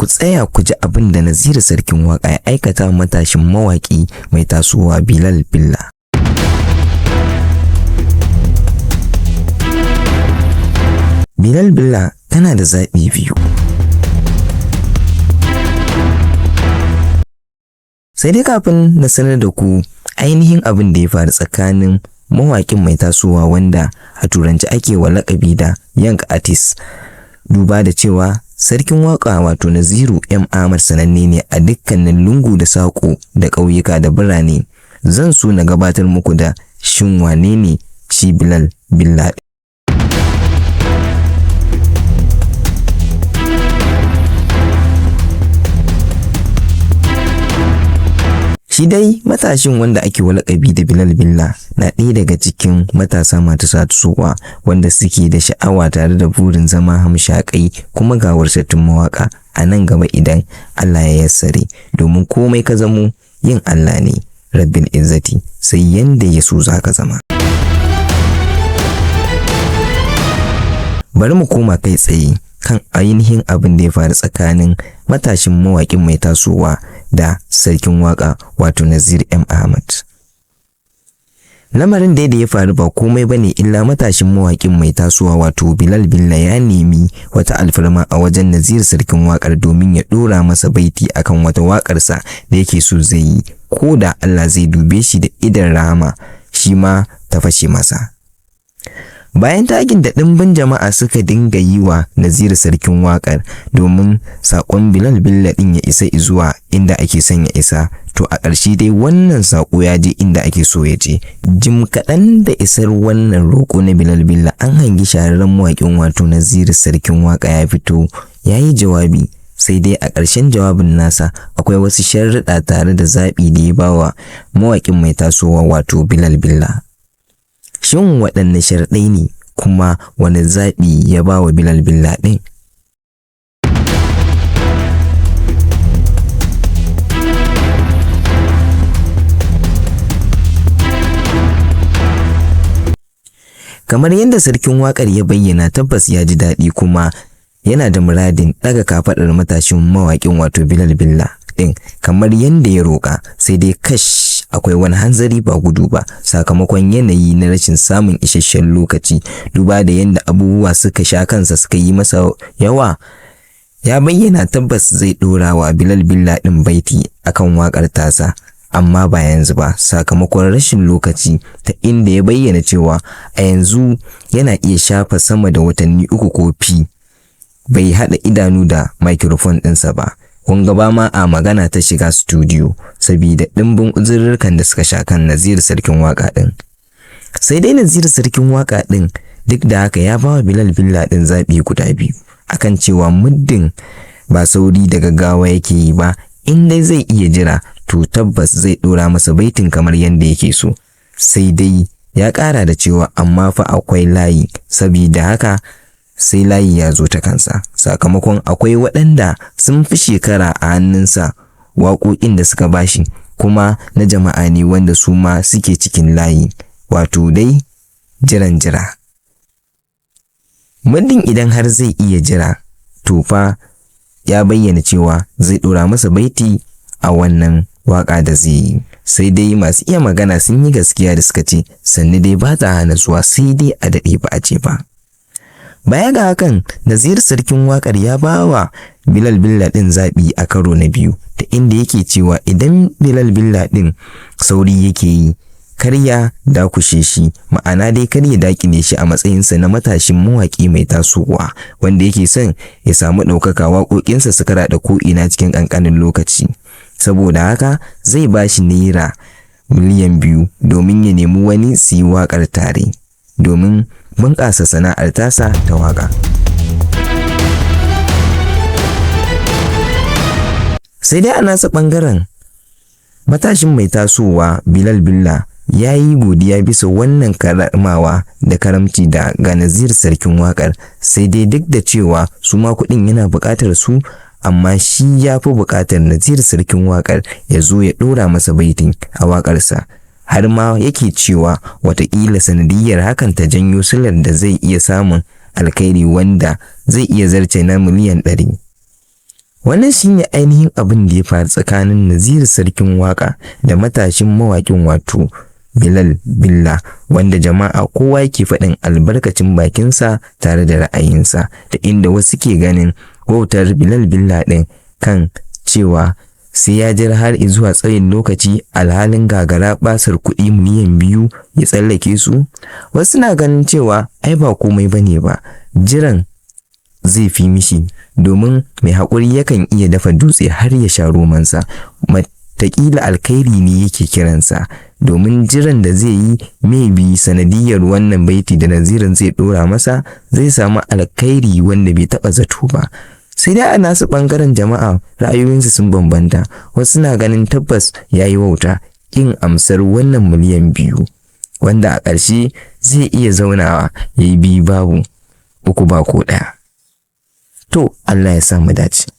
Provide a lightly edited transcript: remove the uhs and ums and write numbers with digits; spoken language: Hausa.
Ku tsaya ku ji abin da Naziru Sarkin Waƙa ya aikata matashin mawaƙi mai tasowa Bilal Billa. Bilal Billa tana da zaɓi biyu. Sai dai kafin na sanar da ku ainihin abin da ya faru tsakanin mawaƙin mai tasowa wanda a turanci ake wa laƙabi da Young Artist, duba da cewa Sarkin Waƙa wato Naziru M. Ahmad sananne ne a dukkanin lungu da saƙo da ƙauyuka da birane, zan so na gabatar muku da shin wane ne shi Bilal Billa. Shi dai matashin wanda ake wa laƙabi da Bilal Billa na ɗaya daga cikin matasa masu tasowa wanda suke da sha'awa tare da burin zama hamshaƙai kuma gawurtattun mawaƙa a nan gaba idan Allah ya yassare, domin komai ka zamo yin Allah ne Rabbil Izzati, sai yanda ya so za ka zama. Bari mu koma kai tsaye kan ainihin abin da ya faru tsakanin matashin mawaƙin mai tasowa da Sarkin Waƙa wato Nazir M. Ahmad. Lamarin dai da ya faru ba komai bane illa matashin mawaƙin mai tasowa wato Bilal Billa ya nemi wata alfarma a wajen Nazir Sarkin Waƙar domin ya ɗora masa baiti akan wata waƙarsa da yake so zai yi, ko da Allah zai dube shi da idon rahama shi ma ta fashe masa. Bayan tagin da ɗimbin jama'a suka dinga yi wa Naziru Sarkin Waƙar domin saƙon Bilal Billa ɗin ya isa zuwa inda ake son ya isa, to a ƙarshe dai wannan saƙo ya je inda ake so ya je. Jim kaɗan da isar wannan roƙo na Bilal Billa, an hangi shahararren mawaƙin wato Naziru Sarkin Waƙa ya fito ya yi jawabi. Sai dai a ƙarshen jawabin nasa akwai wasu sharuɗa tare da zaɓi da ya bawa mawaƙin mai tasowa wato Bilal Billa. Shin waɗanne sharaɗai ne kuma wane zaɓi ya ba wa Bilal Billa ɗin? Kamar yadda Sarkin Waƙar ya bayyana, tabbas ya ji daɗi kuma yana da muradin ɗaga kafaɗar matashin mawaƙin wato Bilal Billa ɗin kamar yadda ya roƙa, sai dai kash, akwai wani hanzari ba gudu ba sakamakon yanayi na rashin samun isasshen lokaci, duba da yadda abubuwa suka sha kansa suka yi masa yawa. Ya bayyana tabbas zai ɗora wa Bilal Billa ɗin baiti akan waƙar tasa, amma ba yanzu ba sakamakon rashin lokaci, ta inda ya bayyana cewa a yanzu yana iya shafa sama da watanni 3 ko fi bai haɗa idanu da microphone ɗinsa ba. Kun ga ba ma a magana ta shiga studio saboda ɗimbin uzurrukan da suka sha kan Naziru Sarkin Waƙa ɗin. Sai dai Naziru Sarkin Waƙa ɗin duk da haka ya ba wa Bilal Billa ɗin zaɓi guda biyu akan cewa muddin ba sauri da gaggawa yake yi ba, in dai zai iya jira to tabbas zai ɗora masa baitin kamar yadda yake so. Sai dai ya ƙara da cewa amma fa akwai layi, sabida haka sai layi ya zo ta kansa, sakamakon akwai waɗanda sun fi shekara a hannunsa waƙoƙin da suka bashi kuma na jama'a ne wanda su ma suke cikin layi, wato dai jiran jira. Muddin idan har zai iya jira, to fa ya bayyana cewa zai ɗora masa baiti a wannan waƙa da zai yi. Sai dai masu iya magana sun yi gaskiya da suka ce sannu dai ba ta hana zuwa, sai dai a daɗe ba a ce ba. Baya ga hakan, Naziru Sarkin Waƙar ya ba wa Bilal Billa ɗin zaɓi a karo na biyu, ta inda yake cewa idan Bilal Billa ɗin sauri yake yi, kar ya dakushe shi, ma'ana dai kar ya daƙile shi a matsayinsa na matashin mawaƙi mai tasowa wanda yake son ya samu ɗaukaka waƙoƙinsa su karaɗe ko'ina cikin ƙanƙanin lokaci. Saboda haka zai ba shi naira 2 miliyan domin ya nemi wani su yi waƙar tare, domin bunƙasa sana'ar tasa ta waƙa. Sai dai a nasa ɓangaren matashin mai tasowa Bilal Billa ya yi godiya bisa wannan karamawa da karamci da ga Naziru Sarkin Waƙar, sai dai duk da cewa su ma kuɗin yana buƙatar su, amma shi ya fi buƙatar Naziru Sarkin Waƙar ya zo ya ɗora masa baitin a waƙarsa. Har ma yake cewa wataƙila sanadiyyar hakan ta janyo silar da zai iya samun alkhairi wanda zai iya zarce na 100 miliyan. Wannan shine ainihin abin da ya faru tsakanin Naziru Sarkin Waƙa da matashin mawaƙin wato Bilal Billa, wanda jama'a kowa yake faɗin albarkacin bakinsa tare da ra'ayinsa, da inda wasu ke ganin wautar Bilal Billa ɗin kan cewa sai ya jira har zuwa tsayin lokaci, alhalin ga garaɓasar kuɗi miliyan 2 ya tsallake su. Wasu na ganin cewa ai ba komai bane ba, jiran zai fi mishi, domin mai haƙuri yakan iya dafa dutse har ya sha romansa. Wataƙila alkhairi ne yake kiransa, domin jiran da zai yi, maybe sanadiyar wannan baiti da Nazirun zai ɗora masa zai samu alkhairi wanda bai taɓa zato ba. Sai dai a nasu ɓangaren jama'a ra'ayoyinsu sun bambanta. Wasu na ganin tabbas ya yi wauta ƙin amsar wannan miliyan 2, wanda a ƙarshe zai iya zaunawa ya yi biyu babu, uku ba ko ɗaya. To, Allah ya sa mu dace.